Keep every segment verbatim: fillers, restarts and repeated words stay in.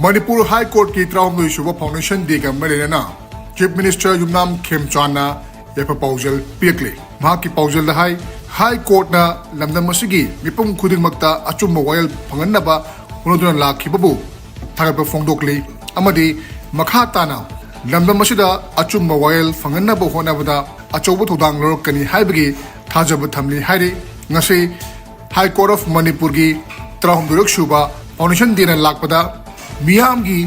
ꯃꯅꯤꯄꯨꯔ ꯍꯥꯏ ꯀꯣꯔꯠꯀꯤ ꯇꯔꯥꯍꯨꯝꯗꯣꯏ ꯁꯨꯕ ꯐꯥꯎꯟꯗꯦꯁꯟ ꯗꯦꯒ ꯃꯔꯤ ꯂꯩꯅꯅ ꯆꯤꯐ ꯃꯤꯅꯤꯁꯇꯔ ꯌꯨꯝꯅꯥꯝ ꯈꯦꯝꯆꯥꯟꯅ ꯌꯥꯏꯐ ꯄꯥꯎꯖꯦꯜ ꯄꯤꯔꯛꯂꯤ꯫ ꯃꯍꯥꯛꯀꯤ ꯄꯥꯎꯖꯦꯜꯗ ꯍꯥꯏ, ꯍꯥꯏ ꯀꯣꯔꯠꯅ ꯂꯝꯗꯝ ꯑꯁꯤꯒꯤ ꯃꯤꯄꯨꯝ ꯈꯨꯗꯤꯡꯃꯛꯇ ꯑꯆꯨꯝꯕ ꯋꯥꯌꯦꯜ ꯐꯪꯍꯟꯅꯕ ꯍꯣꯠꯅꯗꯨꯅ ꯂꯥꯛꯈꯤꯕꯕꯨ ꯊꯥꯒꯠꯄ ꯐꯣꯡꯗꯣꯛꯂꯤ ꯑꯃꯗꯤ ꯃꯈꯥ ꯇꯥꯅ ꯂꯝꯗꯝ ꯑꯁꯤꯗ ꯑꯆꯨꯝꯕ ꯋꯥꯌꯦꯜ ꯐꯪꯍꯟꯅꯕ ꯍꯣꯠꯅꯕꯗ ꯑꯆꯧꯕ ꯊꯧꯗꯥꯡ ꯂꯧꯔꯛꯀꯅꯤ ꯍꯥꯏꯕꯒꯤ ꯊꯥꯖꯕ ꯊꯝꯂꯤ ꯍꯥꯏꯔꯤ꯫ ꯉꯁꯤ ꯍꯥꯏ ꯀꯣꯔꯠ ꯑꯣꯐ ꯃꯅꯤꯄꯨꯔꯒꯤ ꯇꯔꯥꯍꯨꯝꯗꯣꯏꯔꯛ ꯁꯨꯕ ꯐꯥꯎꯟꯗꯦꯁꯟ ꯗꯦꯅ ꯂꯥꯛꯄꯗ ꯃꯤꯌꯥꯝꯒꯤ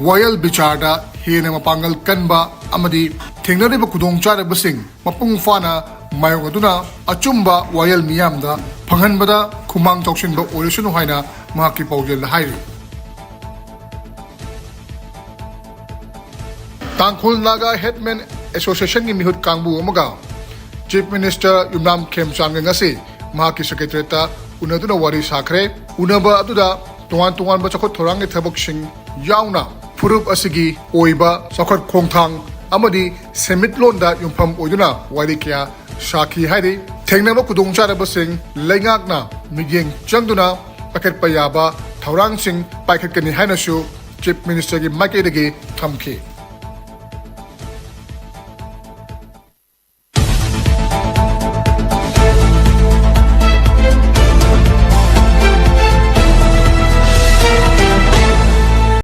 ꯋꯥꯌꯦꯜ ꯕꯤꯆꯥꯔꯗ ꯍꯦꯟꯅ ꯃꯄꯥꯡꯒꯜ ꯀꯟꯕ ꯑꯃꯗꯤ ꯊꯦꯡꯅꯔꯤꯕ ꯈꯨꯗꯣꯡꯆꯥꯗꯕꯁꯤꯡ ꯃꯄꯨꯡ ꯐꯥꯅ ꯃꯥꯌꯣꯛꯅꯗꯨꯅ ꯑꯆꯨꯝꯕ ꯋꯥꯌꯦꯜ ꯃꯤꯌꯥꯝꯗ ꯐꯪꯍꯟꯕꯗ ꯈꯨꯃꯥꯡ ꯆꯥꯎꯁꯤꯟꯕ ꯑꯣꯏꯔꯁꯅꯨ ꯍꯥꯏꯅ ꯃꯍꯥꯛꯀꯤ ꯄꯥꯎꯖꯦꯜꯗ ꯍꯥꯏꯔꯤ꯫ ꯇꯥꯡꯈꯨꯜ ꯅꯥꯒꯥ ꯍꯦꯠꯃꯦꯟ ꯑꯦꯁꯣꯁꯤꯌꯦꯁꯟꯒꯤ ꯃꯤꯍꯨꯠ ꯀꯥꯡꯕꯨ ꯑꯃꯒ ꯆꯤꯐ ꯃꯤꯅꯤꯁꯇꯔ ꯌꯨꯝꯅꯥꯝ ꯈꯦꯝꯆꯥꯟꯒ ꯉꯁꯤ ꯃꯍꯥꯛꯀꯤ ꯁꯦꯀ꯭ꯔꯦꯇꯔꯤꯌꯦꯠꯇ ꯎꯅꯗꯨꯅ ꯋꯥꯔꯤ ꯁꯥꯈ꯭ꯔꯦ꯫ ꯎꯅꯕ ꯑꯗꯨꯗ ꯇꯣꯉꯥꯟ ꯇꯣꯉꯥꯟꯕ ꯆꯥꯎꯈꯠ ꯊꯧꯔꯥꯡꯒꯤ ꯊꯕꯛꯁꯤꯡ ꯌꯥꯎꯅ ꯐꯨꯔꯨꯞ ꯑꯁꯤꯒꯤ ꯑꯣꯏꯕ ꯆꯥꯎꯈꯠ ꯈꯣꯡꯊꯥꯡ ꯑꯃꯗꯤ ꯁꯦꯟꯃꯤꯠꯂꯣꯟꯗ ꯌꯨꯝꯐꯝ ꯑꯣꯏꯗꯨꯅ ꯋꯥꯔꯤ ꯀꯌꯥ ꯁꯥꯈꯤ ꯍꯥꯏꯔꯤ꯫ ꯊꯦꯡꯅꯕ ꯈꯨꯗꯣꯡꯆꯥꯗꯕꯁꯤꯡ ꯂꯩꯉꯥꯛꯅ ꯃꯤꯠꯌꯦꯡ ꯆꯪꯗꯨꯅ ꯄꯥꯏꯈꯠꯄ ꯌꯥꯕ ꯊꯧꯔꯥꯡꯁꯤꯡ ꯄꯥꯏꯈꯠꯀꯅꯤ ꯍꯥꯏꯅꯁꯨ ꯆꯤꯐ ꯃꯤꯅꯤꯁꯇꯔꯒꯤ ꯃꯥꯏꯀꯩꯗꯒꯤ ꯊꯝꯈꯤ꯫